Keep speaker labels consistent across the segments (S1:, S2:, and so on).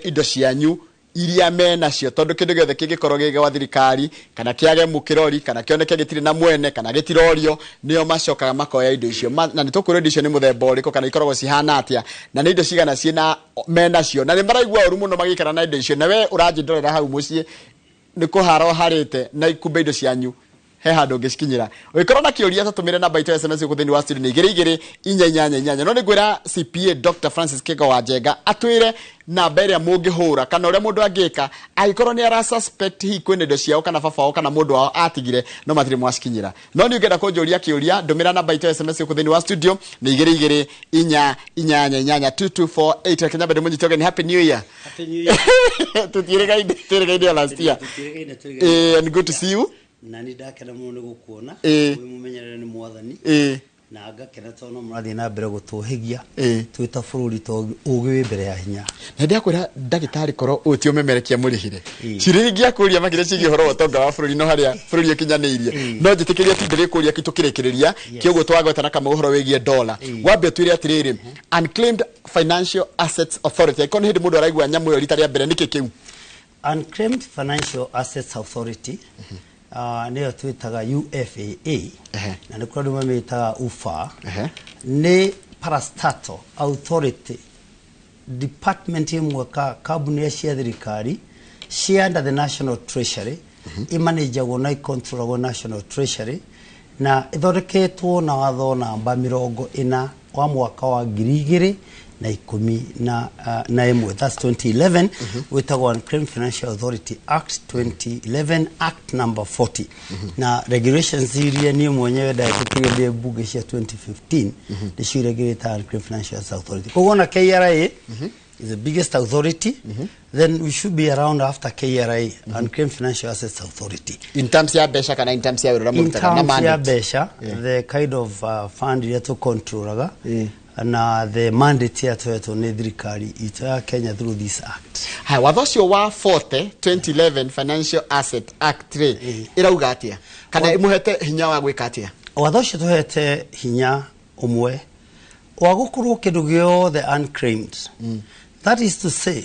S1: Indo cianyu iria menacio, tondu kindu giothe kingikorwo gĩ gwa thirikari kana kĩage mũkĩrori kana kĩoneke gĩtirĩ na mwene kana gĩtirorio, nĩo macokaga makoya indo icio. Na nĩ tũkwĩrwo indo icio nĩ mũthemba ũrĩkũ kana ikoragwo cihana atĩa na nĩ indo cigana ciĩna menacio, na nĩ maraigua ũru mũno magĩikara na indo icio. Na we ũranjĩndorera hau mũciĩ nĩ kũhara ũharĩte na ikumbe indo cianyu he handũ ũngĩcikinyĩra. Ũngĩkorwo na kĩũria, tũtũmĩre namba itũ ya SMS gũkũ thĩinĩ wa studio nĩ 22488. No nĩ ngwĩra CPA Dr Francis Kĩgo wa Njenga atwĩre namba ĩrĩa mũngĩhũra kana ũrĩa mũndũ angĩka angĩkorwo nĩ ara suspect hihi kwĩna indo ciao kana baba wao kana mũndũ wao atigire no matirĩ mwacikinyĩra. No nĩ ũngĩenda kũnjũria kĩũria, ndũmĩra namba itũ ya SMS gũkũ thĩinĩ wa studio nĩ 22488, 2248. Reke nyambe ndĩmũnyite ũgeni. Happy New Year.
S2: Happy New Year.
S1: Tũtiĩrĩgaine, twĩrĩgaine last year.
S2: Tũtiĩrĩgaine, twĩrĩgaine.
S1: And good to see you.
S2: Na nĩ ndakena mũno nĩ gũkuona.
S1: Ĩĩ.
S2: Wĩ mũmenyerere nĩ Mwathani.
S1: Ĩĩ.
S2: Na ngakena tondũ no mũrathiĩ na mbere gũtũhĩgia
S1: Ĩĩ.
S2: twĩ ta bũrũri, tondũ ũgĩ wĩ mbere ya hinya.
S1: Na ndakwĩra, ndagĩtarĩ, korwo ũyũ ti ũmemerekia mũrĩhĩre,
S2: Ĩĩ.
S1: ciũria ingĩakũria makĩria ciĩgiĩ ũhoro wa ũtonga wa bũrũri no harĩa bũrũri ũkinyanĩirie.
S2: Ĩĩ.
S1: No njĩtĩkĩria ti ndĩrĩkũria tũkĩrĩkĩrĩria.
S2: Yes.
S1: Kĩoguo twagweta na kamwe ũhoro wĩgiĩ dola.
S2: Ĩĩ.
S1: Wambe ũtwĩre atĩrĩrĩ, Unclaimed Financial Assets Authority, angĩkorwo nĩ hĩndĩ mũndũ araigua nyamũ ĩyo rita rĩa mbere, nĩkĩ kĩu?
S2: Unclaimed Financial Assets Authority nĩyo twĩtaga UFAA, na nĩ kũrĩ andũ mamĩtaga UFA. Nĩ parastatal authority, department ĩmwe ka kambuni cia thirikari cia under the National Treasury, imanĩnjagwo na ikontrolagwo National Treasury, na ĩthondeketwo na watho namba 40 wa mwaka wa 2011, that's 2011, wĩtagwo Unclaimed Financial Authority Act 2011, Act number 40, na regulations iria niĩ mwenyewe ndahĩtũkirie ndĩ mbunge cia 2015 nĩcio iregulate Unclaimed Financial Assets Authority. Koguo na KRA is the biggest authority, then we should be around after KRA, Unclaimed Financial Assets Authority.
S1: In terms ya mbeca kana in terms ya wĩra ũrĩa
S2: In
S1: mũrutaga na
S2: terms ya
S1: mandate?
S2: mbeca, the kind of fund iria tũcontrolaga na the mandate ĩrĩa tũhetwo nĩ thirikari itũ ya Kenya through this act.
S1: Haya, watho ũcio wa 40 2011 Financial Asset Act rĩ, ĩrauga atĩa kana ĩmũhete hinya wa gwĩka atĩa?
S2: Watho ũcio tũhete hinya ũmwe wa gũkorwo kĩndũ gĩothe unclaimed, that is to say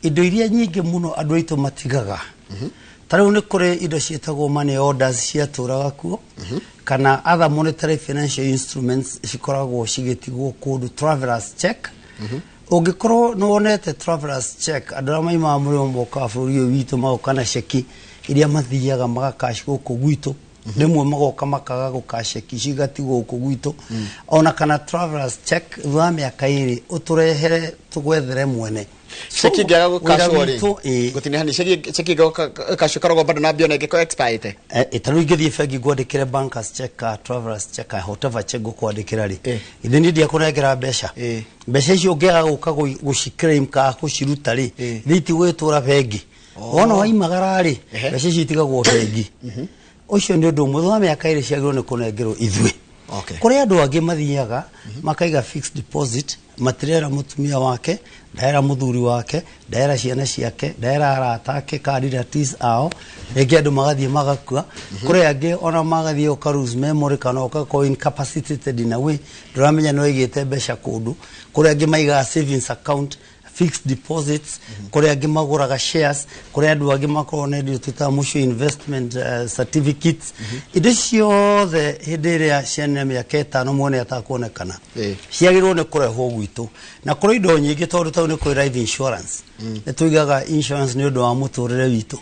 S2: indo iria nyingĩ mũno andũ aitũ matigaga. Ta rĩu nĩ kũrĩ indo ciĩtagwo money orders ciatũraga kuo kana other monetary financial instruments cikoragwo cigĩtigwo kũndũ, travelers check. Ũngĩkorwo nĩ wonete travelers check, andũ arĩa maimaga mũrĩmo mokaga bũrũri ũyũ witũ magoka na ceki iria mathiaga magakaci gũkũ gwitũ, rĩmwe magoka makaga gũkaceki cigatigwo gũkũ gwitũ, ona kana travelers check thutha wa mĩaka 2 ũtũrehere tũgwethere mwene.
S1: Ceki ĩngĩaga
S2: wĩra
S1: gũkacwo rĩ?
S2: witũ, ĩĩ.
S1: Gũtinihani ceki ĩngĩaga gũkacwo ĩkoragwo bado na mbia ona ĩngĩkorwo expirete?
S2: Ta rĩu ingĩthiĩ bengi ngwandĩkĩre bankers check ka travelers check ka whatever check ngũkwandĩkĩra rĩ, ithe niĩ ndiakũnengera mbeca. Mbeca icio ũngĩaga gũka gũciclaim kana gũciruta rĩ, ithe itigũgĩtũra bengi. Wona waimagara rĩ, mbeca icio itigagwo bengi. Ũcio nĩ ũndũ ũmwe. Thutha wa mĩaka 2 ciagĩrĩirwo nĩ kũnengerwo ithuĩ. Kũrĩ andũ angĩ mathiaga makaiga fixed deposit, matirera mũtumia wake, ndaera mũthuri wake, ndaera ciana ciake, ndaera arata ake ka relatives ao. Rĩngĩ andũ magathiĩ magakua. Kũrĩ angĩ ona magathiĩ ũka lose memory kana ũgakorwo incapacitated in a way, ndũramenya nĩ waigĩte mbeca kũndũ. Kũrĩ angĩ maigaga savings account, fixed deposits. Kũrĩ angĩ magũraga shares. Kũrĩ andũ angĩ makoragwo na indo twĩtaga mutual investment certificates. Indo ciothe hĩndĩ ĩrĩa ciana mĩaka 5 mwene atakuonekana, ciagĩrĩirwo nĩ kũrehwo gwitũ. Na kũrĩ indo nyingĩ, tondũ tau nĩ kũrĩ life insurance. Nĩ tũigaga insurance nĩ ũndũ wa mũtũrĩre witũ.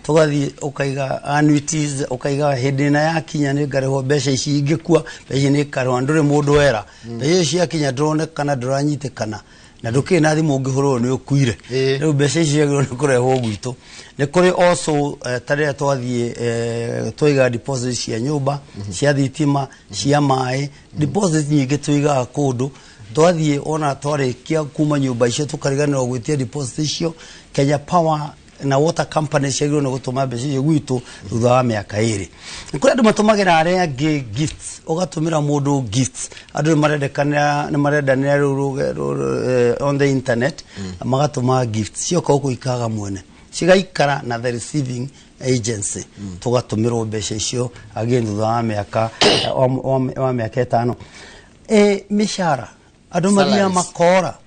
S2: Tũgathiĩ ũkaiga annuities, ũkaiga hĩndĩ ĩna yakinya nĩ ngarĩhwo mbeca ici, ingĩkua mbeca ici nĩ ngarĩhwo. Ndũrĩ mũndũ wera mbeca icio ciakinya, ndũronekana, ndũranyitĩkana na ndũkĩrĩ na thimũ ũngĩhũrwo nĩ ũkuire. Rĩu mbeca ici ciagĩrĩirwo nĩ kũrehwo gwitũ. Nĩ kũrĩ also ta rĩrĩa twathiĩ twaiga deposit cia nyũmba, cia thitima, cia maĩ, deposit nyingĩ tũigaga kũndũ. Twathiĩ ona twarĩkia kuma nyũmba icio tũkariganĩrwo gwĩtia deposit icio. Kenya Power na water company ciagĩrĩirwo nĩ gũtũma mbeca icio gwitũ thutha wa mĩaka 2. Nĩ kũrĩ andũ matũmagĩra arĩa angĩ gifts, ũgatũmĩra mũndũ gifts. Andũ nĩ marendekanĩra, nĩ marendanĩra rĩu on the internet, magatũma gifts cioka gũkũ ikaga mwene, cigaikara na the receiving agency. Tũgatũmĩrwo mbeca icio again thutha wa mĩaka wa mĩaka 5. Mĩcara andũ mathiaga
S1: Salaries.
S2: makora.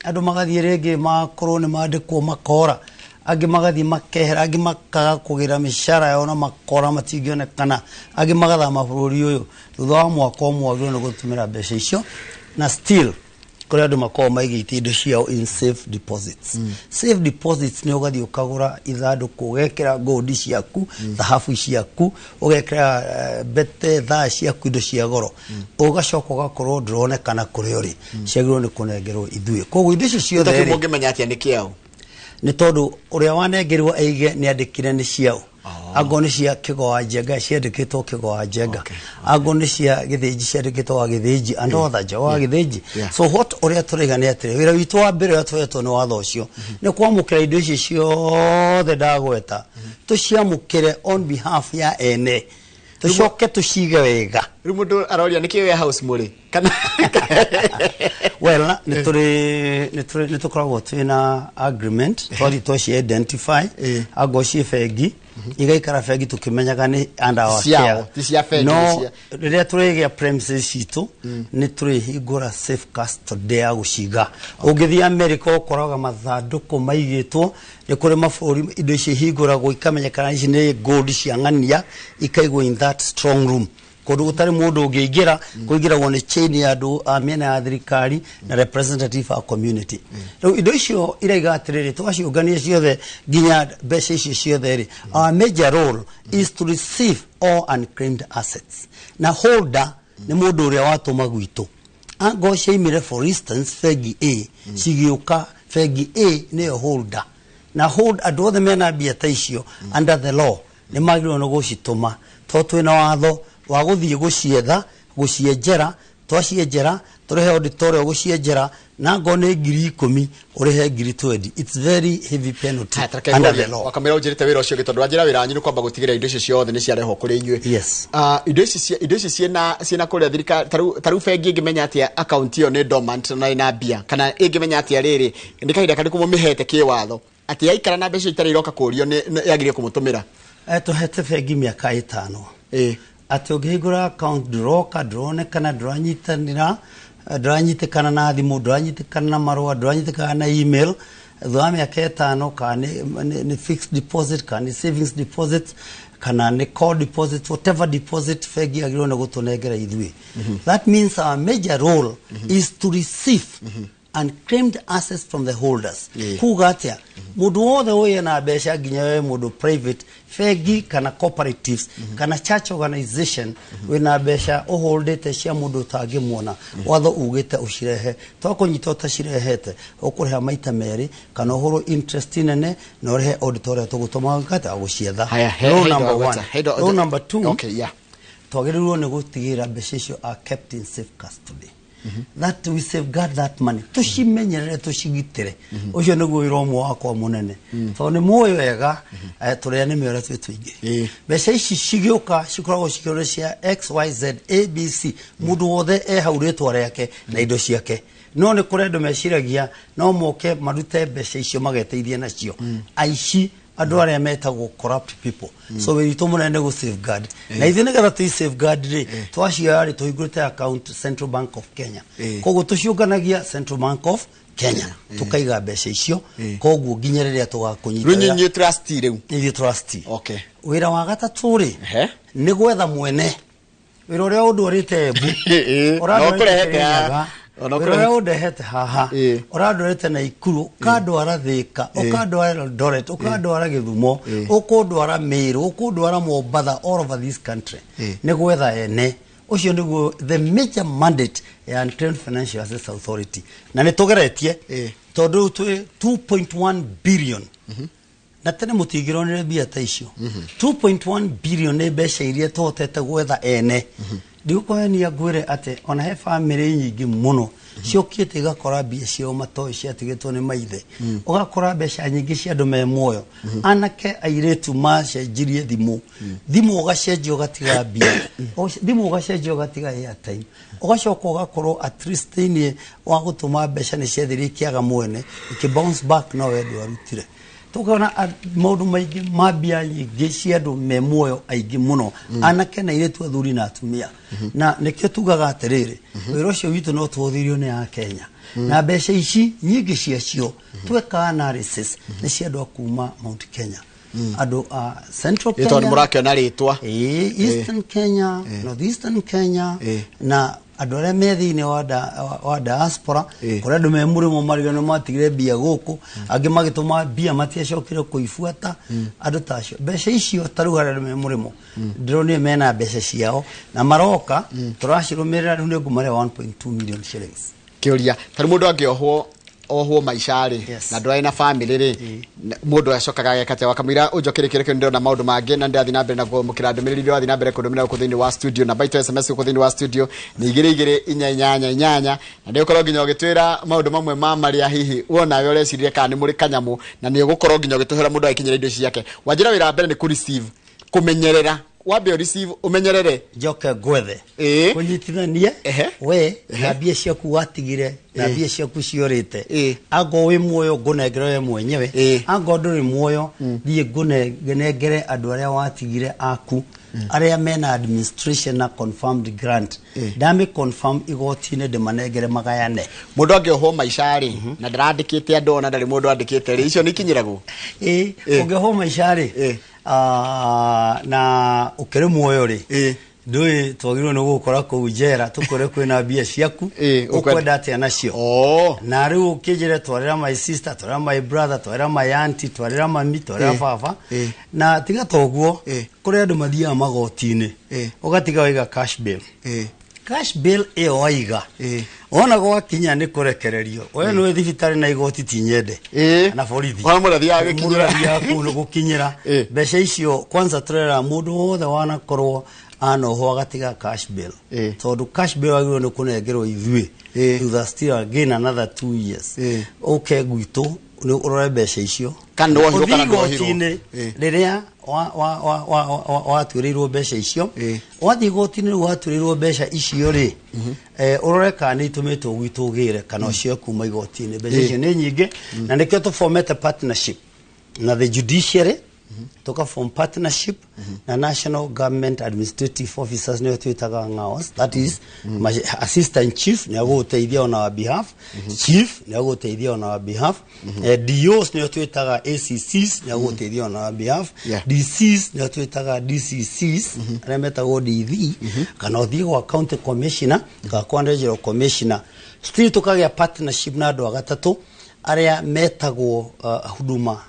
S2: Andũ magathiĩ rĩngĩ makorwo nĩ mandĩkwo makora, angĩ magathiĩ makehera, angĩ makaga kũgĩra mĩcara yao na makora matingĩonekana, angĩ magathama bũrũri ũyũ thutha wa mwaka ũmwe. Wagĩrĩirwo nĩ gũtũmĩra mbeca icio, na still kũrĩ andũ makoragwo maigĩte indo ciao in safe deposits. Safe deposits nĩ ũgathiĩ ũkagũra ithandũkũ, ũgekĩra gold ciaku, thahabu ciaku, ũgekĩra mbete, thaa ciaku, indo cia goro, ũgacoka ũgakorwo ndũronekana kũrĩa ũrĩ. Ciagĩrĩirwo nĩ kũnengerwo ithuĩ. Koguo indo icio ciothe rĩ,
S1: Mũngĩmenya atĩa nĩ kĩao?
S2: Nĩ tondũ ũrĩa wanengerirwo aige nĩ andĩkire nĩ ciao. Angorwo nĩ cia Kĩgo wa Njenga, ciandĩkĩtwo Kĩgo wa Njenga. Angorwo nĩ cia Gĩthĩnji, ciandĩkĩtwo wa Gĩthĩnji and other nja wa Gĩthĩnji. So what ũrĩa tũraiga nĩ atĩrĩ, wĩra witũ wa mbere ũrĩa tũhetwo nĩ watho ũcio nĩ kwamũkĩra indo ici ciothe ndagweta, tũciamũkĩre on behalf ya ene, tũcoke tũcige wega.
S1: Rĩu mũndũ aroria nĩ kĩ warehouse mũrĩ kana?
S2: Well, nĩ tũrĩ nĩ tũkoragwo twĩna agreement, twathiĩ twaci identify, angorwo ciĩ bengi, igaikara bengi tũkĩmenyaga nĩ under our
S1: Ciao,
S2: care.
S1: ti cia bengi,
S2: no
S1: nĩ cia-
S2: rĩrĩa tũrĩgĩa premises citũ, nĩ tũrĩhingũra safe custody ya gũciga. Ũngĩthiĩ America, ũkoraga mathandũkũ maigĩtwo. Nĩ kũrĩ mabũrũri indo ici ihingũragwo, ikamenyekana ici nĩ gold cia ng'ania, ikaigwo in that strong room, kũndũ gũtarĩ mũndũ ũngĩingĩra, kũingĩragwo nĩ chain ya andũ a mĩena ya thirikari na representative a community. Rĩu indo icio iraiga atĩrĩrĩ, twaciũngania ciothe nginya mbeca icio ciothe rĩ, our major role is to receive all unclaimed assets, na holder nĩ mũndũ ũrĩa watũma gwitũ. Angorwo ciaimire, for instance, bengi A, cigĩũka bengi A, nĩyo holder, na hold andũ othe mena mbia ta icio under the law nĩ magĩrĩirwo nĩ gũcitũma, tondũ twĩna watho wa gũthiĩ gũcietha, gũcienjera. Twacienjera, tũrĩhe auditor ũrĩa gũcienjera, na ngorwo nĩ 10,000, ũrĩhe 20,000. It's very heavy penalty under the law.
S1: Wakamwĩra ũnjĩrĩte wĩra ũcio ũngĩ, tondũ wanjĩra wĩra wanyu nĩ kwamba gũtigĩrĩra indo icio ciothe nĩ ciarehwo kũrĩ inyuĩ.
S2: Yes.
S1: Indo ici ciĩna kũrĩa thirikari, tarĩu bengi ĩngĩmenya atĩa akaunti ĩyo nĩ dormant na ĩna mbia, kana ĩngĩmenya atĩa rĩrĩ nĩ kahinda karĩkũ mũmĩhete kĩwatho atĩ yaikara na mbeca itarĩ iroka kũrio nĩ yagĩrĩire kũmũtũmĩra?
S2: Tũhete bengi mĩaka 5 atĩ ũngĩhingũra account, ndũroka, ndũronekana, ndũranyitanĩra, ndũranyitĩkana na thimũ, ndũranyitĩkana na marũa, ndũranyitĩkana na email, thutha wa mĩaka 5, kana nĩ fixed deposit, kana nĩ savings deposit, kana nĩ call deposit, whatever deposit, bengi yagĩrĩirwo nĩ gũtũnengera ithuĩ. That means our major role is to receive unclaimed assets from the holders. Kuga atĩa? Mũndũ wothe ũyũ na mbeca, nginya we mũndũ private, bengi kana cooperatives kana church organization, wĩna mbeca ũholdĩte cia mũndũ ũtangĩmuona, watho ugĩte ũcirehe. Twakũnyita ũtacirehete, ũkũrĩha maita merĩ kana ũhũrwo interest nene na ũrĩhe auditor ũrĩa tũgũtũma gata gũcietha.
S1: Haya,
S2: Rule
S1: he
S2: number
S1: indo
S2: one.
S1: he indo-
S2: Rule number two,
S1: Okay, yeah.
S2: twagĩrĩirwo nĩ gũtigĩrĩra mbeca icio are kept in safe custody, that we safeguard that money, tũcimenyerere, tũcigitĩre. Ũcio nĩguo wĩra ũmwe wakwa mũnene, tondũ nĩ mũĩ wega tũrĩa nĩ mĩũra twĩ tũingĩ. Mbeca ici cigĩũka cikoragwo cikĩrore cia XYZ ABC, mũndũ wothe e hau rĩtwa rĩake na indo ciake, no nĩ kũrĩ andũ meciragia no moke marute mbeca icio mageteithie nacio, aici, andũ arĩa metagwo corrupt people. So wĩra witũ mũnene nĩ gũ safeguard, na ithuĩ nĩgetha tũi safeguard rĩ, twacioya rĩ, tũhingũrĩte account Central Bank of Kenya. Koguo tũciũnganagia Central Bank of Kenya, tũkaiga mbeca icio, koguo nginya rĩrĩa tũgakũnyita.
S1: Rĩu inyuĩ trustee rĩu?
S2: Ithuĩ trustee. Wĩra wa gatatũ rĩ, nĩ gwetha mwene. Wĩra ũrĩa ũndwarĩte Embu,
S1: Na
S2: ũrandwarĩte
S1: ũkũrehete
S2: Kĩrĩnyaga,
S1: haha. Ona
S2: wĩra ũrĩa ũndehete haha, ũrandwarĩte Naikuru, ũkandwara Thĩka, ũkandwara Eldoret, ũkandwara Gĩthumo, ũkũndwara Meru, ũkũndwara Mombatha, all over this country, nĩ gwetha ene. Ũcio nĩguo the major mandate ya Unclaimed Financial Assets Authority, na nĩ tũgeretie, tondũ rĩu twĩ 2.1 billion, na tene mũtingĩronire mbia ta icio. 2.1 billion nĩ mbeca iria tũhotete gwetha ene. Ndigũkũhenia ngwĩre atĩ ona he bamĩrĩ nyingĩ mũno ciũkĩte igakora mbia ciao matoĩ ciatigĩtwo nĩ maithe, ũgakora mbeca nyingĩ cia andũ me muoyo, anake airĩtu macenjirie thimũ, thimũ ũgacenjia ũgatiga mbia, thimũ ũgacenjia ũgatiga airtime, ũgacoka ũgakorwo at least thĩinĩ wa gũtũma mbeca nĩ ciathire ikĩaga mwene, ikĩ bounce back, no we ndwarutire. Tukona maundu maingi ma mbia nyingĩ cia andũ me muoyo aingĩ mũno, anake na airĩtu, athuri na atumia. Na nĩkĩo tugaga atĩrĩrĩ, wĩra ũcio witũ no tũhũthĩrio nĩ Akenya, na mbeca ici nyingĩ ciacio tweka analysis nĩ cia andũ a kuma Mount Kenya, andũ a Central
S1: Tondũ nĩ
S2: Kenya,
S1: mũrakĩona rĩtwa.
S2: Eastern Kenya, Northeastern Kenya, na andũ arĩa me thĩinĩ wa diaspora, kũrĩa andũ me mũrĩmo marigano nĩ matigire mbia gũkũ, angĩ magĩtũma mbia matiacokire kũibuata. Andũ ta acio, mbeca icio, ta rĩu harĩa andũ me mũrĩmo ndĩronire mena mbeca ciao na maroka tũracirũmĩrĩra, rĩu nĩ ngũmarĩa 1.2 million shillings.
S1: Kĩũria, tarĩ mũndũ angĩohwo ohwo maica rĩ, na ndũrarĩ na family rĩ, mũndũ acokaga ageka atĩa? Wakamũira ũnjokere kĩrĩa kĩu, ndĩrona maũndũ mangĩ na ndĩrathiĩ na mbere na kwamũkĩra ndũmĩrĩri iria ũrathiĩ na mbere kũndũmĩra gũkũ thĩinĩ wa studio. Namba itũ ya SMS gũkũ thĩinĩ wa studio nĩ 22488, na nĩ ũkorwo nginya ũgĩtwĩra maũndũ mamwe ma marĩa hihi wonawe ũreciria kana nĩ mũrĩ kanyamũ, na nĩ ũgũkorwo nginya ũgĩtũhera mũndũ agĩkinyĩra indo ici ciake. Wanjĩra wĩra wa mbere nĩ kũ receive, kũmenyerera, wambe ũ receive, ũmenyerere.
S2: Njoke ngwethe kũnyitithanie we na mbia ciaku watigire na mbia ciaku ciorĩte. Angorwo wĩ muoyo, ngũnengere we mwenyewe. Angorwo ndũrĩ muoyo, thiĩ ngũnengere andũ arĩa watigire aku, arĩa mena administration na confirmed grant. Ndamĩ confirm igoti-inĩ, ndĩmanengere magayane.
S1: Mũndũ angĩohwo maica rĩ, na ndarandĩkĩte andũ, ona ndarĩ mũndũ andĩkĩte rĩ, icio nĩ ikinyĩragwo?
S2: Ĩ, ũngĩohwo maica rĩ, na ũkĩrĩ muoyo rĩ, ndũĩ twagĩrĩirwo nĩ gũgũkora kũu njera tũkore kwĩna mbia ciaku. Ũkwenda atĩa nacio? Na rĩu ũkĩnjĩre twarĩra my sister, twarĩra my brother, twarĩra my auntie, twarĩra mami, twarĩra baba. Na tiga toguo, kũrĩ andũ mathiaga magoti-inĩ, ũgatiga waiga cash bail. Cash bail ĩyo waiga, wona gwakinya nĩ kũrekererio, we nĩwe thibitarĩ na igoti ti nyende na borithi.
S1: Ona mũndũ athiaga
S2: Mũndũ
S1: gĩkinyĩra.
S2: athiaga kũu nĩ gũkinyĩra mbeca icio. Kwanza tũrera mũndũ wothe wanakorwo anohwo agatiga cash bail, tondũ cash bail wagĩrĩirwo nĩ kũnengerwo ithuĩ thutha still again another 2 years. Ũke gwitũ nĩ ũrore mbeca icio.
S1: Kana nĩ wohirwo
S2: Ũthiĩ
S1: kana ndwohirwo.
S2: igoti-inĩ rĩrĩa watuĩrĩirwo mbeca icio. Wathiĩ igoti-inĩ rĩu watuĩrĩirwo mbeca icio rĩ, ũrore kana nĩ itũmĩtwo gwitũ ũgĩre kana ũcio kuma igoti-inĩ. Mbeca icio nĩ nyingĩ, na nĩkĩo tũbomete partnership na the judiciary, tuka form partnership na National Government Administrative Officers, nĩo twĩtaga NGAOs. That is my assistant chief nĩ agũgũteithia on our behalf, chief nĩ agũgũteithia on our behalf, DOs nĩo twĩtaga ACCs nĩ agũgũteithia on our behalf, DCs nĩo twĩtaga DCCs arĩa metagwo DV, kana ũthiĩ gwa county commissioner kana kwa regional commissioner. Still tũkagĩa partnership na andũ a gatatũ arĩa metagwo Huduma.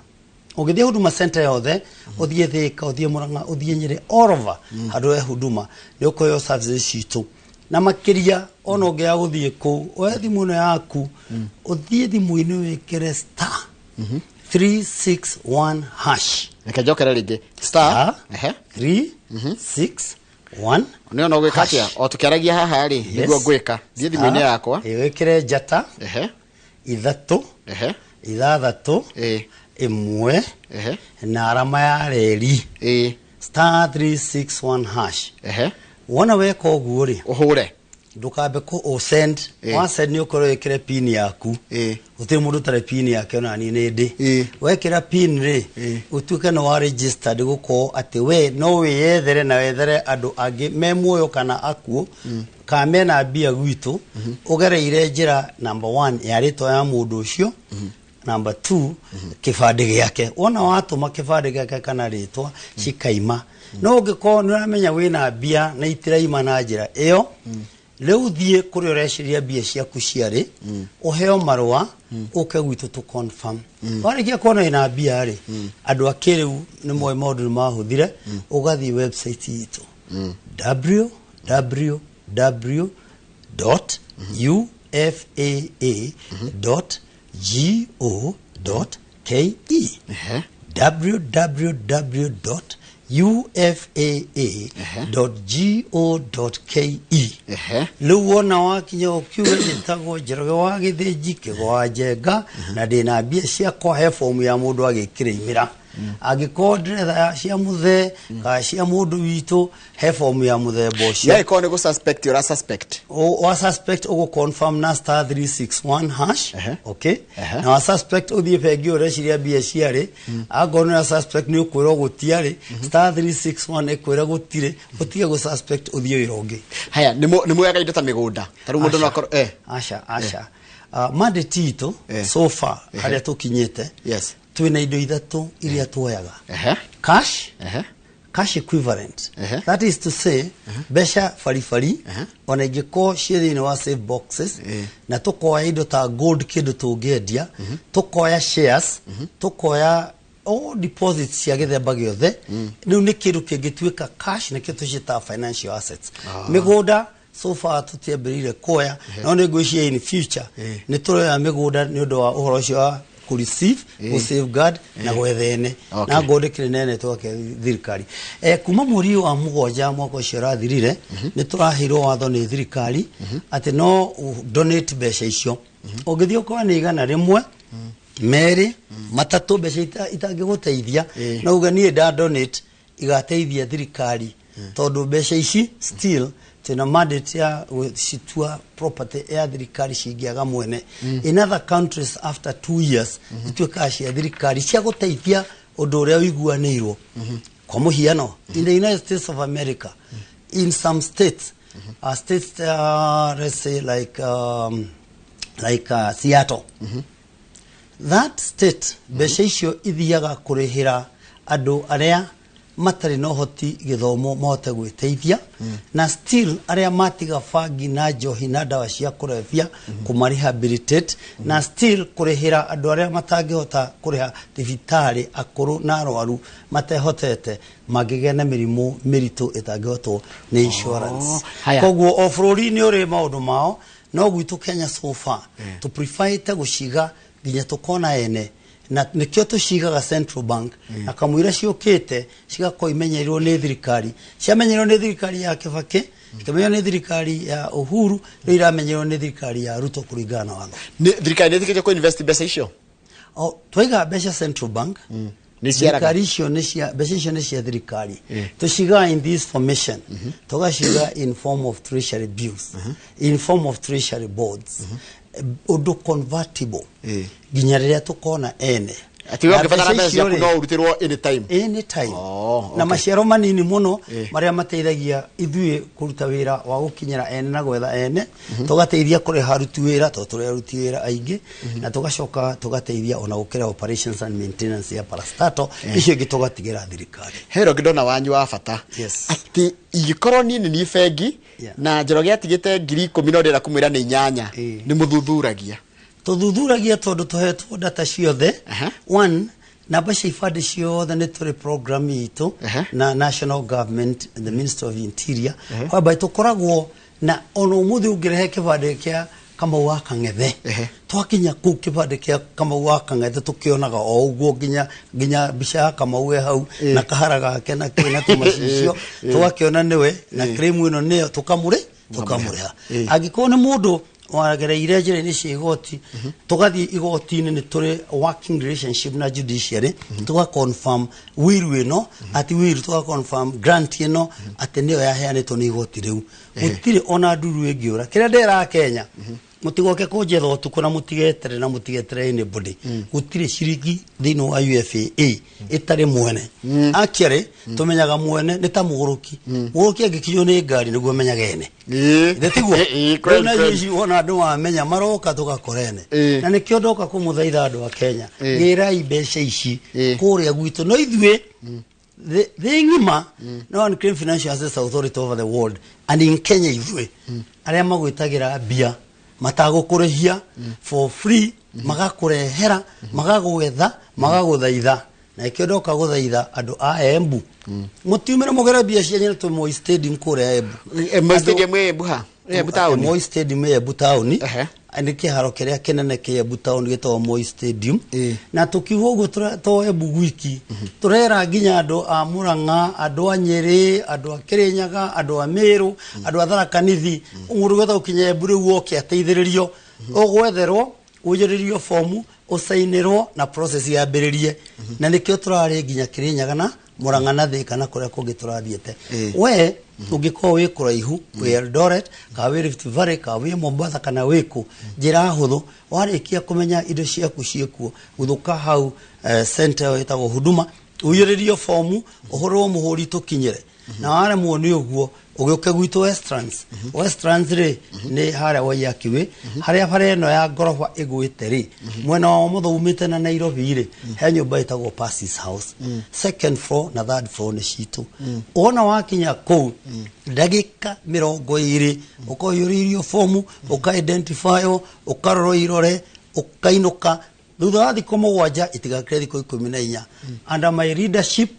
S2: Ũgĩthiĩ Huduma Center yothe, ũthiĩ Thĩka, ũthiĩ Mũrang'a, ũthiĩ Nyĩrĩ, all over handũ he Huduma, nĩ ũkũheo services citũ. Na makĩria ona ũngĩaga gũthiĩ kũu, oya thimũ ĩno yaku, ũthiĩ thimũ-inĩ wĩkĩre *361#.
S1: Reke njokere rĩngĩ, star
S2: 361
S1: Nĩ ona ũgwĩka atĩa o tũkĩaragia haha rĩ, nĩguo ngwĩka, thiĩ thimũ-inĩ yakwa.
S2: Wĩkĩre njata 3 6 1 na arama ya reri, *361#. Wona weka ũguo rĩ,
S1: ũhũre.
S2: Ndũkambe kũ ũsend. Wasend nĩ ũkorwo wĩkĩre pin yaku. Gũtirĩ mũndũ ũtarĩ pin yake, ona niĩ nĩ ndĩ. Wekĩra pin rĩ, ũtuĩke nĩ wa registered, gũkorwo atĩ we no wĩyethere na wethere andũ angĩ me muoyo kana akuũ kana mena mbia gwitũ, ũgereire njĩra number one ya rĩtwa ya mũndũ ũcio, number two kĩbandĩ gĩake. Wona watũma kĩbandĩ gĩake kana rĩtwa, cikaima. No ũngĩkorwo nĩ ũramenya wĩna mbia na itiraima na njĩra ĩyo, rĩu thiĩ kũrĩa ũreciria mbia ciaku ciarĩ, ũheo marũa, ũke gwitũ tũ confirm. Warĩkia kuona wĩna mbia rĩ, andũ a kĩrĩu nĩ moĩ maũndũ nĩ mahũthire, ũgathiĩ website itũ www.ufaa.go.ke, www.ufaa.go.ke. Rĩu wona wakinya ũkiuge njĩtagwo Njoroge wa Gĩthĩnji Kĩgo wa Njenga na ndĩna mbia ciakwa, he fomu ya mũndũ agĩkĩrĩimĩra. Angĩkorwo ndĩretha cia mũthee kana cia mũndũ witũ, he fomu ya mũthemba ũcio.
S1: Yagĩkorwo nĩ gũ suspect ũra suspect.
S2: Wa suspect ũgũ confirm na *361#. Okay. Na wa suspect ũthiĩ bengi ũreciria mbia ciarĩ, angorwo nĩ wa suspect nĩ ũkwĩrwo gũtiarĩ, *361 ĩkwĩra gũtirĩ, ũtige gũ suspect ũthiĩ wĩra ũngĩ.
S1: Haya, nĩ muoyaga indo ta mĩgũnda, ta rĩu mũndũ no akorwo
S2: Aca, aca. Mandate itũ so far harĩa tũkinyĩte, twĩna indo ithatũ iria tuoyaga. Cash, cash equivalent. That is to say, mbeca baribari ona ingĩkorwo ciĩ thĩinĩ wa safe boxes, na tũkoya indo ta gold, kĩndũ tũngĩendia, tũkoya shares, tũkoya all deposits cia gĩthemba gĩothe. Rĩu nĩ kĩndũ kĩngĩtuĩka cash, nĩkĩo tũciĩtaga financial assets. Mĩgũnda so far tũtiambĩrĩire kuoya, no nĩ ngwĩciria in future nĩ tũroya mĩgũnda nĩ ũndũ wa ũhoro ũcio wa kũ receive, kũ safeguard na gwetha ene. Na ngũndĩ kĩrĩ nene twake thirikari kuma mweri wa 7 mwaka ũcio ũrathirire, nĩ tũraheirwo watho nĩ thirikari atĩ no donate mbeca icio. Ũngĩthiĩ ũkorwo nĩ 100, 2, 3, mbeca itangĩgũteithia, no uge niĩ nda donate igateithia thirikari, tondũ mbeca ici still twĩna mandate ya gũcitua property ya thirikari cingĩaga mwene. In other countries, after 2 years ituĩkaga cia thirikari cia gũteithia ũndũ ũrĩa ũiguanĩirwo. Kwa mũhiano, in the United States of America, in some states, states let's say like Seattle, that state, mbeca icio ithiaga kũrĩhĩra andũ arĩa matarĩ na ũhoti gĩthomo mahote gwĩteithia, na still arĩa matiga bangi na njohi na ndawa cia kũrebia kũma rehabilitate, na still kũrĩhĩra andũ arĩa matangĩhota kũrĩha thibitarĩ, akũrũ na arwaru matehotete mangĩgĩa na mĩrimũ mĩritũ ĩtangĩhotwo nĩ insurance. Koguo o bũrũri nĩ ũrĩ maũndũ mao, no gwitũ Kenya so far tũ preferĩte gũciga nginya tũkona ene, na nĩkĩo tũcigaga Central Bank, na kamũira ciũkĩte cigakorwo imenyerirwo nĩ thirikari, ciamenyerirwo nĩ thirikari ya Kibaki, ikamenyerwo nĩ thirikari ya Uhuru, rĩu iramenyerwo nĩ thirikari ya Ruto kũringana na watho.
S1: Nĩ thirikari nĩ ĩtĩkĩtie kũ invest mbeca icio?
S2: O twaiga mbeca Central Bank,
S1: Nĩ ciaraga.
S2: thirikari icio nĩ cia, mbeca icio nĩ cia thirikari. Tũcigaga in this formation, tũgaciga in form of treasury bills, in form of treasury boards, ũndũ convertible nginya rĩrĩa tũkona ene.
S1: Atĩ we
S2: Na
S1: ũngĩbatara
S2: mbeca
S1: mbeca
S2: icio
S1: ciaku
S2: rĩ,
S1: no ũrutĩrwo anytime.
S2: Anytime.
S1: Oh,
S2: Na
S1: okay.
S2: maciaro manini mũno marĩa mateithagia ithuĩ kũruta wĩra wa gũkinyĩra ene na gwetha ene, tũgateithia kũrĩha aruti wĩra tondũ tũrĩ aruti wĩra aingĩ, na tũgacoka tũgateithia ona gũkĩra operations and maintenance ya parastatal, icio ingĩ tũgatigĩra thirikari.
S1: Hero ngĩndona wanyu wa bata atĩ ingĩkorwo niĩ nĩ niĩ bengi na Njoroge atigĩte 10,000 no ndĩrenda kũmwĩra nĩ 8, nĩ mũthuthuragia?
S2: Tũthuthuragia tondũ tũhetwo data ciothe. One, namba cia ibandĩ ciothe nĩ tũrĩ program itũ na national government, the Minister of Interior, kwamba tũkoragwo na ona ũmũthĩ ũngĩrehe kĩbandĩ kĩa Kamau wa Kang'ethe, twakinya kũu kĩbandĩ kĩa Kamau wa Kang'ethe tũkĩonaga o ũguo, nginya mbica ya Kamau e hau na kahara gake na kĩ na tũmacicio, tũgakĩona nĩwe na claim ĩno nĩyo, tũkamũrĩha. Angĩkorwo nĩ mũndũ wagereire njĩra-inĩ cia igoti, tũgathiĩ igoti-inĩ, nĩ tũrĩ working relationship na judiciary, tũga confirm will ĩno, atĩ will, tũga confirm grant ĩno atĩ nĩyo yaheanĩtwo nĩ igoti rĩu. Gũtirĩ ona nduru ĩngĩũra. Kĩrĩa ndĩraga Kenya, mũtigoke kũnjetha ũtukũ na mũtigetere na mũtigetere anybody, gũtirĩ ciringi thĩinĩ wa UFAA ĩtarĩ mwene. Actually tũmenyaga mwene nĩ ta mũgũrũki, mũgũrũki angĩkinywo nĩ ngari nĩguo amenyaga ene. Ĩĩ tiguo?
S1: Ĩĩ,
S2: Rĩu
S1: kweli,
S2: na
S1: kweli.
S2: ici wona andũ mamenya maroka tũgakora ene. Na nĩkĩo ndoka kũmũthaitha andũ a Kenya, gĩrai mbeca ici kũrĩa gwitũ, no ithuĩ thĩ ng'ima no Unclaimed Financial Assets Authority over the world and in Kenya, ithuĩ arĩa magwĩtagĩra mbia matagũkũrĩhia for free, magakũrehera, magagwetha, magagũthaitha, na ikĩo ndoka gũthaitha andũ a Embu, mũtiumĩre mũgere mbia cianyu twĩ Moi Stadium kũrĩa Embu.
S1: Moi Stadium ĩ Embu ha? Ĩ Embu taũni?
S2: Moi Stadium ĩ Embu taũni. Nĩ kĩharo kĩrĩa kĩnene kĩ Embu taũni gĩtagwo Moi Stadium. Na tũkiuga ũguo to Embu gwiki, tũrera nginya andũ a Murang'a, andũ a Nyĩrĩ, andũ a Kĩrĩnyaga, andũ a Mĩrũ, andũ a Tharaka Nithi. Mũndũ gwetha gũkinya Embu rĩu oke ateithĩrĩrio, ũgwetherwo, ũiyũrĩrio fomu. Ũcainĩrwo na process yambĩrĩrie, na nĩkĩo tũrarĩ nginya Kĩrĩnyaga na Mũrang'a na Thĩka na kũrĩa kũngĩ tũrathiĩte. We ũngĩkorwo wĩ kũraihu, wĩ Eldoret kana wĩ Rift Valley kana wĩ Mombasa kana wĩ kũ, njĩra hũthũ, warĩkia kũmenya indo ciaku ciĩkuo, guthũka hau center ĩyo ĩtagwo Huduma, ũiyũrĩrio fomu, ũhũrwo mũhũri, tũkinyĩre. Na waremwo nĩ ũguo, ũgĩũke gwitũ Westlands. Westlands rĩ, nĩ harĩa Waiyaki Way, harĩa bara ĩno ya ngoroba ĩgwĩte rĩ, mwena wa ũmotho umĩte na Nairobi rĩ, he nyũmba ĩtagwo Percy's House, second floor na third floor nĩ citũ. Wona wakinya kũu, ndagĩka 20 ũkaiyũrĩirio fomu, ũka identify, ũkarorwo irore, ũkainũka thutha wa thikũ 7, itigakĩre thikũ 14. Under my leadership,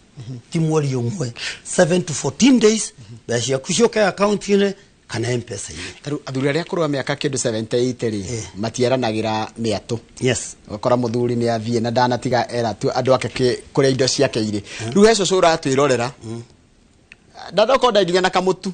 S2: ti mweri ũmwe, 7 to 14 days, mbeca ciaku ciũke akaunti-inĩ kana M-Pesa-inĩ.
S1: Tarĩu athuri arĩa akũrũ a mĩaka kĩndũ 78 rĩ, matieranagĩra mĩatũ. Ũgakora mũthuri nĩ athiĩ na ndanatiga era tu andũ ake kũrĩa indo ciake irĩ. Rĩu he cũcũ ũratwĩrorera, ndandokorwo nginya na kamũtu,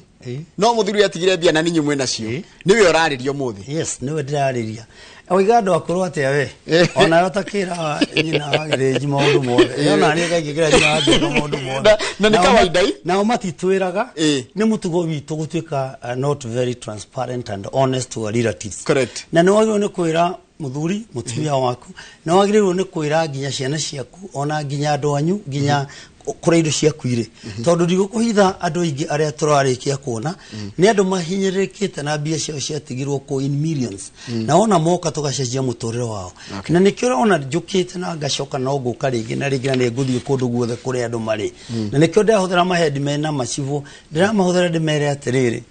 S1: no mũthuri atigire mbia na ninyu mwĩ nacio. Nĩwe ũrarĩria ũmũthĩ.
S2: Yes, nĩwe ndĩrarĩria. Oiga andũ akũrũ atĩa we? Onawe ũtakĩra nyina wa gĩthĩnji maũndũ mothe. Ona niĩ kaingĩkĩra nyina wa njoka maũndũ mothe.
S1: Na nĩ kawaida i?
S2: Nao matitwĩraga. Nĩ mũtugo witũ gũtuĩka not very transparent and honest to our relatives. Na nĩ wagĩrĩirwo nĩ kwĩra mũthuri, mũtumia waku, nĩ wagĩrĩirwo nĩ kwĩra nginya ciana ciaku, ona nginya andũ anyu, nginya kũrĩa indo ciaku irĩ, tondũ ndigũkũhitha, andũ aingĩ arĩa tũrarĩkia kuona nĩ andũ mahinyĩrĩrĩkĩte na mbia ciao ciatigirwo kũ in millions, na wona moka tũgacenjia mũtũrĩre wao. Na nĩkĩo ũrona njũkĩte na ngacoka, no ngũka rĩngĩ na rĩngĩ, na nĩ ngũthiĩ kũndũ guothe kũrĩa andũ marĩ. Na nĩkĩo ndĩrahũthĩra mahendi mena macibũ, ndĩramahũthĩra ndĩmere atĩrĩrĩ,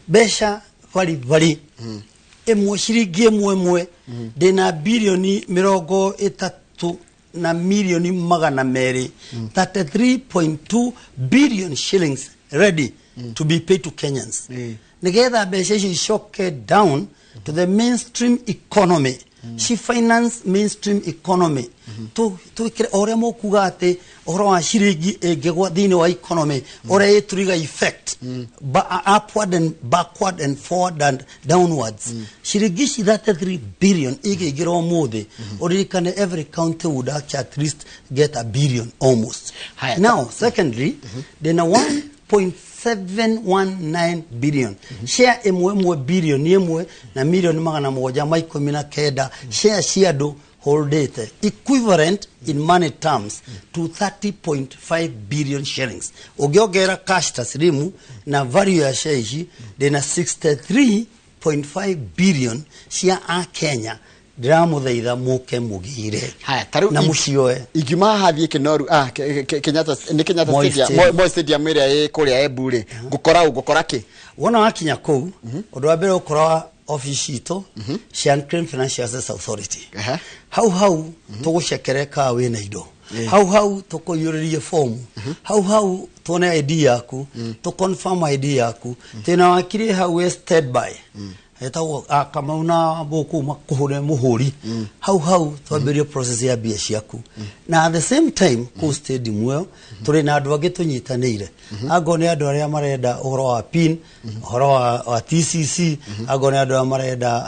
S2: mbeca bari bari ĩmwe, ciringi ĩmwe ĩmwe, ndĩna 30.2 bilioni, 33.2 billion shillings ready to be paid to Kenyans, nigetha mbeca icio icoke down to the mainstream economy, she finance mainstream economy. Twĩkĩre o ũrĩa mũkuga atĩ ũhoro wa ciringi ĩngĩgwa thĩinĩ wa economy, ũrĩa ĩturiga effect upward and backward and forward and downwards. Ciringi ici 33 billion igĩingĩra ũmũthĩ, ũririkane every county would actually at least get a billion almost.
S1: Haya.
S2: Now secondly, ndĩna 1.719 billion share ĩmwe ĩmwe, 1.719 billion share cia andũ holdete, equivalent in money terms to 30.5 billion shillings. Ũngĩongerera cash taslimu na value ya share ici, ndĩna 63.5 billion cia a Kenya. Ndĩramũthaitha mũke mũgĩre
S1: Haya, tarĩu
S2: na mũcioe.
S1: Ingiuma haha thiĩ Kinoru, Kenyatta, nĩ Kenyatta
S2: Moi
S1: Stadium,
S2: Stadium.
S1: Moi Stadium ĩrĩa ĩ kũrĩa Embu rĩ, ngũkora ũ, ngũkora kĩ?
S2: Wona wakinya kũu, ũndũ wa mbere ũkora office itũ cia Unclaimed Financial Assets Authority. Hau hau tũgũcekere ka wĩna indo, hau hau tũkũiyũrĩrie fomu, hau hau tuone ID yaku, tũ confirm ID yaku. Twĩna wakiri hau wĩ standby etagwo Kamau na Mbũkũ, makũhũre mũhũri hau hau, twambĩrĩrie process ya mbia ciaku. Na at the same time, kũu stadium ĩyo tũrĩ na andũ angĩ tũnyitanĩire, angorwo nĩ andũ arĩa marenda ũhoro wa PIN, ũhoro wa TCC, angorwo nĩ andũ arĩa marenda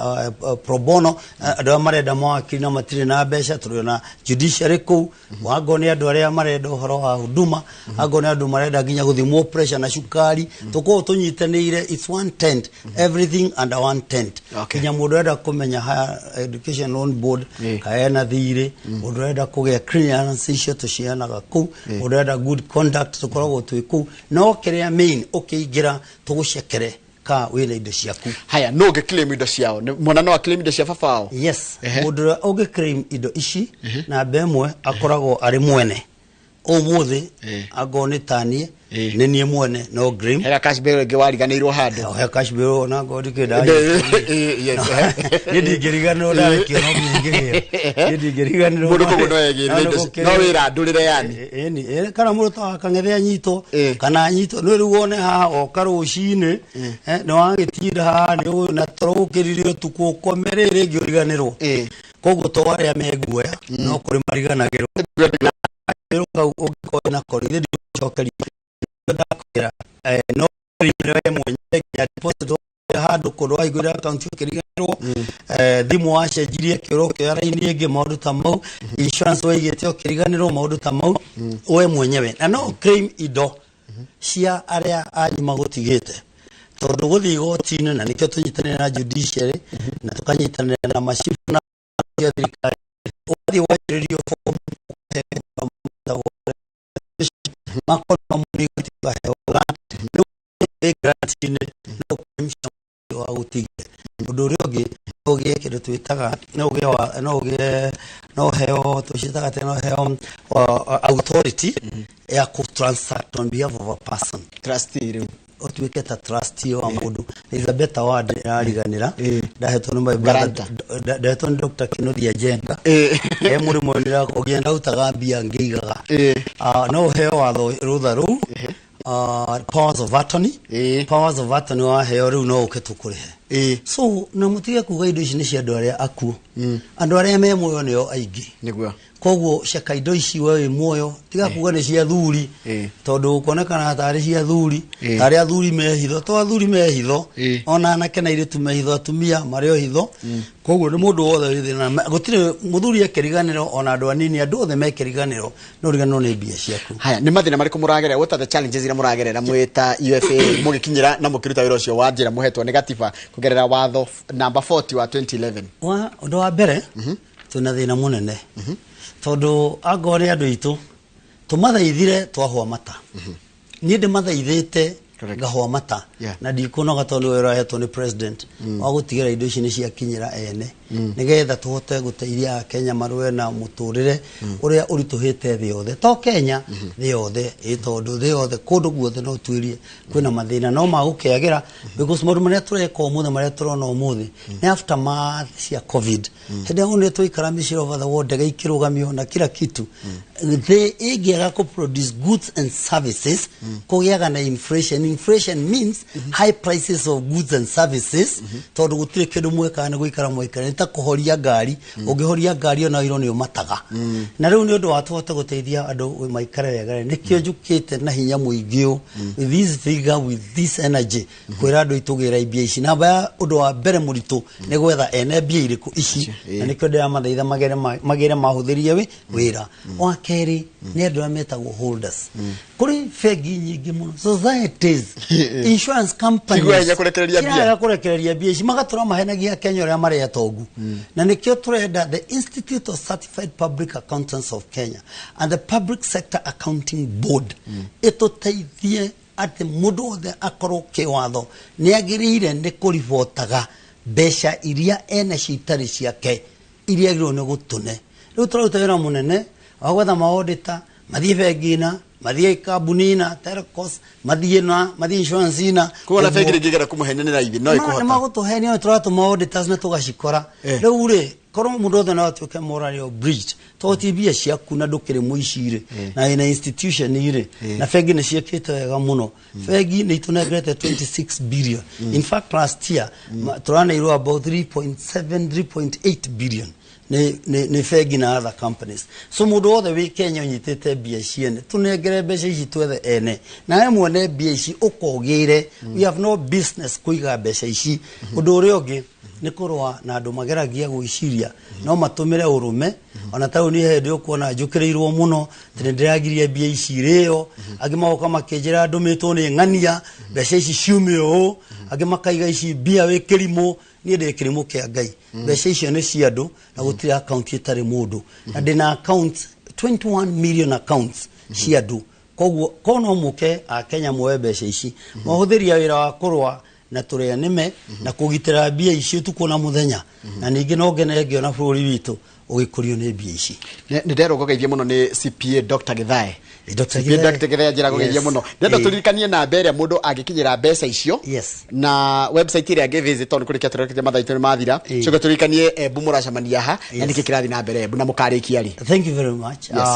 S2: pro bono, andũ arĩa marenda mawakiri na matirĩ na mbeca, tũrĩ na judiciary kũu, angorwo nĩ andũ arĩa marenda ũhoro wa huduma, angorwo nĩ andũ marenda nginya gũthimwo pressure na cukari, tũkorwo tũnyitanĩire. It's one tent, everything under one tent. Nginya mũndũ ũrenda kũmenya Higher Education Loan Board kaena thirĩ, mũndũ ũrenda kũgĩa clearance, icio tũcianaga kũu, mũndũ ũrenda good conduct, tũkoragwo twĩ kũu. No kĩrĩa main, ũkĩingĩra tũgũcekere ka wĩna indo ciaku.
S1: Haya, no ũngĩ claim indo ciao? Mwana no claim indo cia baba wao?
S2: Yes. Mũndũ ũrĩa ũngĩ claim indo ici, namba ĩmwe, akoragwo arĩ mwene ũmũthĩ. Angorwo nĩ taniĩ, nĩ niĩ mwene, no claim.
S1: Hega cash bail ĩngĩ wariganĩirwo handũ.
S2: He cash bail ona ngorwo ndikĩnda.
S1: Yes.
S2: Niĩ ndingĩriganĩrwo, ndarekio no nginya ingĩgĩra, niĩ ndingĩriganĩrwo.
S1: Mũndũ koguo no egĩrĩre indo no wĩra ndũrĩre yani.
S2: Ĩni, kana mũndũ ta wa Kang'ethe anyitwo kana anyitwo nĩ rĩu wone haha oka rũcinĩ, nĩ wagĩtinda haha nĩ na toro ũkĩrire ũtukũ, ũkome rĩ rĩngĩ ũriganĩrwo. Koguo to arĩa meguoya, no kũrĩ mariganagĩrwo kau ũngĩkorwo nako ithe ndĩgũcokeria, ndakwĩra no we mwenyewe nginya deposit. Handũ kũndũ wahingũrire akaunti ũkĩriganĩrwo, thimũ wacenjirie kĩũra ũkĩoya raini ĩngĩ, maũndũ ta mau, insurance waigĩte ũkĩriganĩrwo, maũndũ ta mau, we mwenyewe na no claim indo cia arĩa anyu magũtigĩte, tondũ gũthiĩ igoti-inĩ, na nĩkĩo tũnyitanĩire na judiciary na tũkanyitanĩra na macibu na cia thirikari, ũgathiĩ wanjĩrĩrio fomu, makorwo mũigati ũkaheo grant. Rĩu wĩ grant-inĩ no claim cia wa gũtigire. Ũndũ ũrĩa ũngĩ, no ũgĩe kĩndũ twĩtaga, no ũgĩe wa no ũgĩe no ũheo, tũciĩtaga atĩa, no ũheo authority ya kũ transact on behalf of a person.
S1: Trustee rĩu.
S2: Ũtuĩke ta trustee wa mũndũ. There is a better word ĩrariganĩra, ndahetwo nĩ my brother.
S1: Guarantor.
S2: Ndahetwo nĩ Dr. Kinuthia Njenga. E mũrĩmo ũngĩenda ndarutaga mbia ngĩigaga. Ah, no ũheo watho rũtha rũu, powers of attorney. Powers of attorney waheo rĩu no ũke tũkũrĩhe. So na mũtige kuga indo ici nĩ cia andũ arĩa akuũ, andũ arĩa me muoyo nĩo aingĩ. Koguo ceka indo ici we wĩ muoyo, tiga kuga nĩ cia thuri, tondũ kuonekana tarĩ cia thuri, tarĩ athuri me hitho, to athuri me hitho, ona anake na airĩtu me hitho, atumia marĩ o hitho. Koguo nĩ mũndũ wothe wĩ thĩna. Gũtirĩ mũthuri ekĩriganĩro, ona andũ anini, andũ othe mekĩriganĩro, no ũriganĩrwo nĩ mbia ciaku.
S1: Haya, nĩ mathĩna marĩkũ mũragerera? What are the challenges iria mũragerera mwĩ ta UFA mũgĩkinyĩra na mũkĩruta wĩra ũcio wa njĩra mũhetwo nĩ gatiba kũgerera watho namba 40 wa 2011?
S2: Wa ũndũ wa mbere, twĩna thĩna mũnene, tondũ angorwo nĩ andũ aitũ tũmathaithire twahũa mata, niĩ ndĩmathaithĩte ngahũa mata na ndikunoga, tondũ wĩra ũrahetwo nĩ president wa gũtigĩra indo ici nĩ ciakinyĩra ene, nĩgetha tũhote gũteithia Akenya marũe na mũtũrĩre ũrĩa ũritũhĩte thĩ yothe, to Kenya, thĩ yothe. Ĩ tondũ thĩ yothe, kũndũ guothe no tuĩrie kwĩna mathĩna no magũkĩagĩra, because maũndũ marĩa tũreka ũmũthĩ, marĩa tũrona ũmũthĩ nĩ aftermath cia COVID, hĩndĩ ĩyo nĩ twaikara mĩciĩ over the world, ndege ikĩrũgamio na kila kitu. Thĩ ĩngĩaga kũ produce goods and services, kũgĩaga na inflation. Inflation means high prices of goods and services, tondũ gũtirĩ kĩndũ mwekaga, nĩ gũikara mwaikara, nĩ ta kũhoria ngari. Ũngĩhoria ngari ona iro nĩ ũmataga. Na rĩu nĩ ũndũ wa tũhote gũteithia andũ maikare wega, nĩkĩo njũkĩte na hinya mũingĩ ũũ, with this figure, with this energy, kwĩra andũ aitũ gĩra mbia ici. Namba ya ũndũ wa mbere mũritũ nĩ gwetha ene mbia irĩkũ ici, na nĩkĩo ndĩramathaitha magere mahũthĩrie wĩra. Wa kerĩ nĩ andũ arĩa metagwo holders. Kũrĩ bengi nyingĩ mũno, societies, insurance companies.
S1: Ciguaga hinya kũrekereria mbia.
S2: Ciraga kũrekereria mbia ici, magatũra mahenagia Kenya ũrĩa marĩ atongu. Na nĩkĩo tũrenda the Institute of Certified Public Accountants of Kenya and the Public Sector Accounting Board ĩtũteithie atĩ mũndũ wothe akorwo kĩwatho nĩ agĩrĩire nĩ kũribotaga mbeca iria enacio itarĩ ciake, iria agĩrĩirwo nĩ gũtũne. Rĩu tũraruta wĩra mũnene wa gwetha maodita, mathiĩ bengi na mathiĩ kambuni na telcos, mathiĩ na mathiĩ insurance na
S1: Koguo na bengi rĩngĩ ĩngĩenda kũmũhenia nĩ raithi no
S2: nĩ
S1: ĩkũhota.
S2: Magũtũhenia nĩ tũratũma auditors na tũgacikora. Rĩu rĩ, korwo mũndũ wothe no atuĩke morally obliged, tondũ ti mbia ciaku na ndũkĩrĩ mũici rĩ, na wĩna institution rĩ, na bengi nĩ ciĩkĩte wega mũno. Bengi nĩ itũnengerete 26 billion. In fact, last year tũraneirwo about 3.7 3.8 billion nĩ bengi na other companies. So mũndũ wothe wĩ Kenya ũnyitĩte mbia ciene, tũnengere mbeca ici twethe ene, nawe mwene mbia ici ũkogĩre. We have no business kũiga mbeca ici. Ũndũ ũrĩa ũngĩ nĩ kũrũa na andũ mageragia gwĩciria no matũmĩre ũrũme. Ona ta rĩu niĩ hĩndĩ ũkuona njũkĩrĩirwo mũno atĩ nĩ ndĩragiria mbia ici irĩo, angĩ magoka makĩnjĩra ndũmĩtwo nĩ ng'ania mbeca ici ciume ũũ, angĩ makaiga ici mbia wĩ kĩrimũ. Niĩ ndĩ kĩrimũ kĩa Ngai? Mbeca icio nĩ cia andũ, na gũtirĩ account ĩtarĩ mũndũ, na ndĩna account 21 million accounts cia andũ. Koguo ko no mũke a Kenya muoe mbeca ici, mahũthĩria wĩra wa kũrũa na tũrĩa nĩme na kũgitĩra mbia ici ũtukũ na mũthenya. Na ningĩ no ngene ngĩona bũrũri witũ ũgĩkũrio nĩ mbia ici.
S1: Nĩ nderwo ngũgeithie mũno nĩ CPA Dr. Githae.
S2: Dr.
S1: CPA
S2: Githae.
S1: Dr. Githae njĩra ngũgeithie mũno. Ndenda tũririkanie namba ĩrĩa mũndũ angĩkinyĩra mbeca icio na website ĩrĩa angĩ visit, tondũ kũrĩkia tũrekete mathaa itũ nĩ mathira. Coka tũririkanie Embu mũracemania ha na nĩkĩ kĩrathiĩ na mbere Embu na mũkarĩkia rĩ?
S2: Thank you very much.
S1: Yes.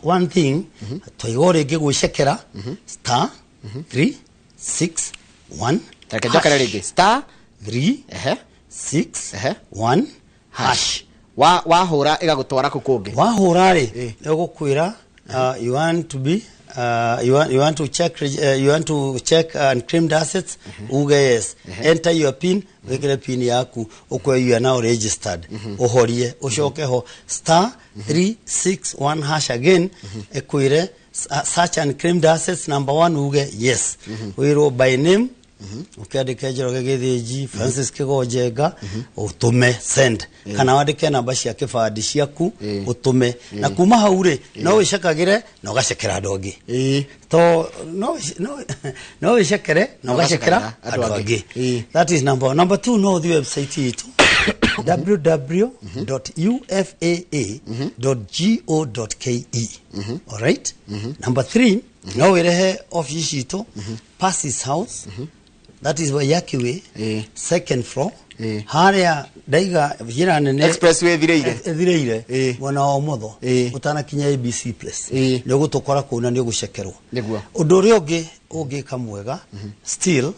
S2: One thing, twaiga o rĩngĩ gwĩcekera *361
S1: Reke njokere rĩngĩ, star
S2: 3 6 1 hash.
S1: Wa wahũra ĩgagũtwara kũ kũngĩ?
S2: Wahũra rĩ, ĩgũkwĩra you want to be You want to check, you want to check unclaimed assets, uge yes, enter your PIN, wikire PIN yaku, ukwe you are now registered, uhorie, ucoke ho star 361 hash again, ekwire search unclaimed assets number 1, uge yes, wirwo by name, ukiandika Njoroge Githinji, Francis Kigonjenga, utume send, kana wandike namba cia kibandi ciaku, utume, na kuma hau ri no wicekagire na ugacekera andu angi, to no no no wicekere na ugacekera andu angi. That is number 1. Number 2, no the website itu www.ufaa.go.ke. All right. Number 3, no wirehe office itu Passes House, that is Waiyaki Way, second floor, haria ndaiga njira nene
S1: expressway thireire
S2: thireire mwena wa umotho utanakinya ABC Place, ni ugutukora kuu na ni ugucekerwo. Undu uria ungi ungika mwega still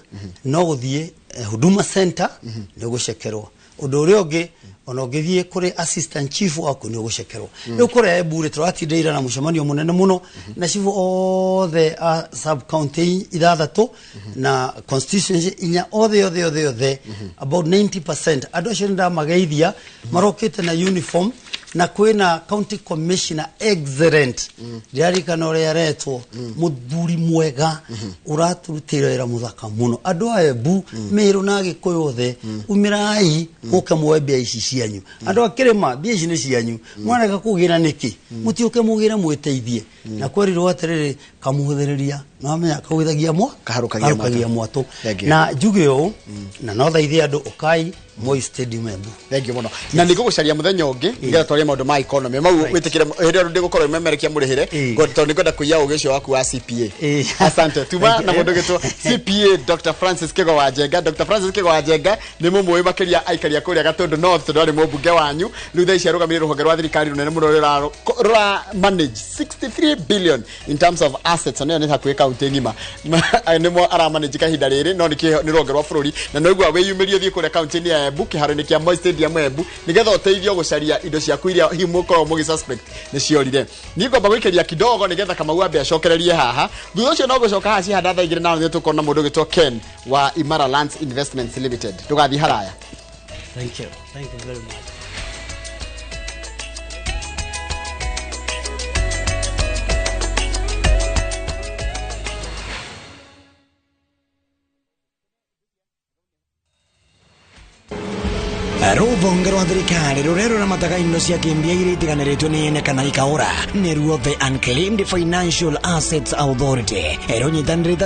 S2: no guthie Huduma Center, ni ugucekerwo. Undu uria ungi ona ungithie kuri assistant chief waku ni ugucekerwo. Riu kuria Embu ri turatindeira na mucemanio munene muno na chief othe a sub county ithathatu na constituency inya, othe othe othe othe, about 90% andu acio ndamageithia marokite na uniform, na kwina county commissioner excellent, ndirarikana uria aretwo, muthuri mwega uraturutira wira muthaka muno. Andu a Embu, Meru na Gikuyu othe, umirai muke muoe mbia ici cianyu. Andu a kirima, mbia ici ni cianyu, mwarega kugira niki mutiuke mugire mwiteithie. Na kwerirwo atiriri, kamuhuthiriria namenya kahuithagia mwa
S1: Kaharukagia
S2: mwatu. Na njuge uu na no thaithie andu ukai Moi Stadium Embu.
S1: Thank you muno. Na nĩ ngũgũcaria mũthenya ũngĩ nĩgetha twarie maũndũ ma economy mau, wĩtĩkĩre hĩndĩ ĩrĩa ndĩgũkorwo memerekia mũrĩhĩre, tondũ nĩngwenda kũiya ũgĩ ũcio waku wa CPA. Asante. Tuma na mũndũ ũgĩtwo CPA Dr. Francis Kigo wa Njenga. Dr. Francis Kigo wa Njenga nĩ mũmũĩ makĩria aikaria kũrĩa Gatũndũ North, tondũ arĩ mũmbunge wanyu. Rĩu thaa ici arũgamĩrĩire rũhonge rwa thirikari rũnene mũno rũra manage 63 billion in terms of assets, na ĩyo nĩ hakuhĩ kaunti ng'ima nĩmo aramanage kahinda rĩrĩ, no nĩ rũhonge rwa bũrũri. Na noigua wĩyumĩrie ũthiĩ kũrĩa kaunti-inĩ ya Embu, kĩharo-inĩ kĩa Moi Stadium Embu, nĩgetha ũteithio gũcaria indo ciaku iria hihi mũkoragwo mũgĩ suspect nĩ ciorire. Niĩ ngwamba gũikĩria kidogo nĩgetha Kamau ambe acokererie haha, thutha ũcio no gũcoka haha cihanda thaa 2 na nĩ tũkona mũndũ ũgĩtwo Ken wa Imara Lands Investments Limited. Ndũgathiĩ haraya.
S2: Thank you. Thank you very much.
S3: Rũhonge rwa thirikari rũrĩa rũramataga indo cia kĩmbia iria itiganĩrĩtio nĩ ene kana ikaũra nĩruo the Unclaimed Financial Assets Authority rũnyitanĩrĩte.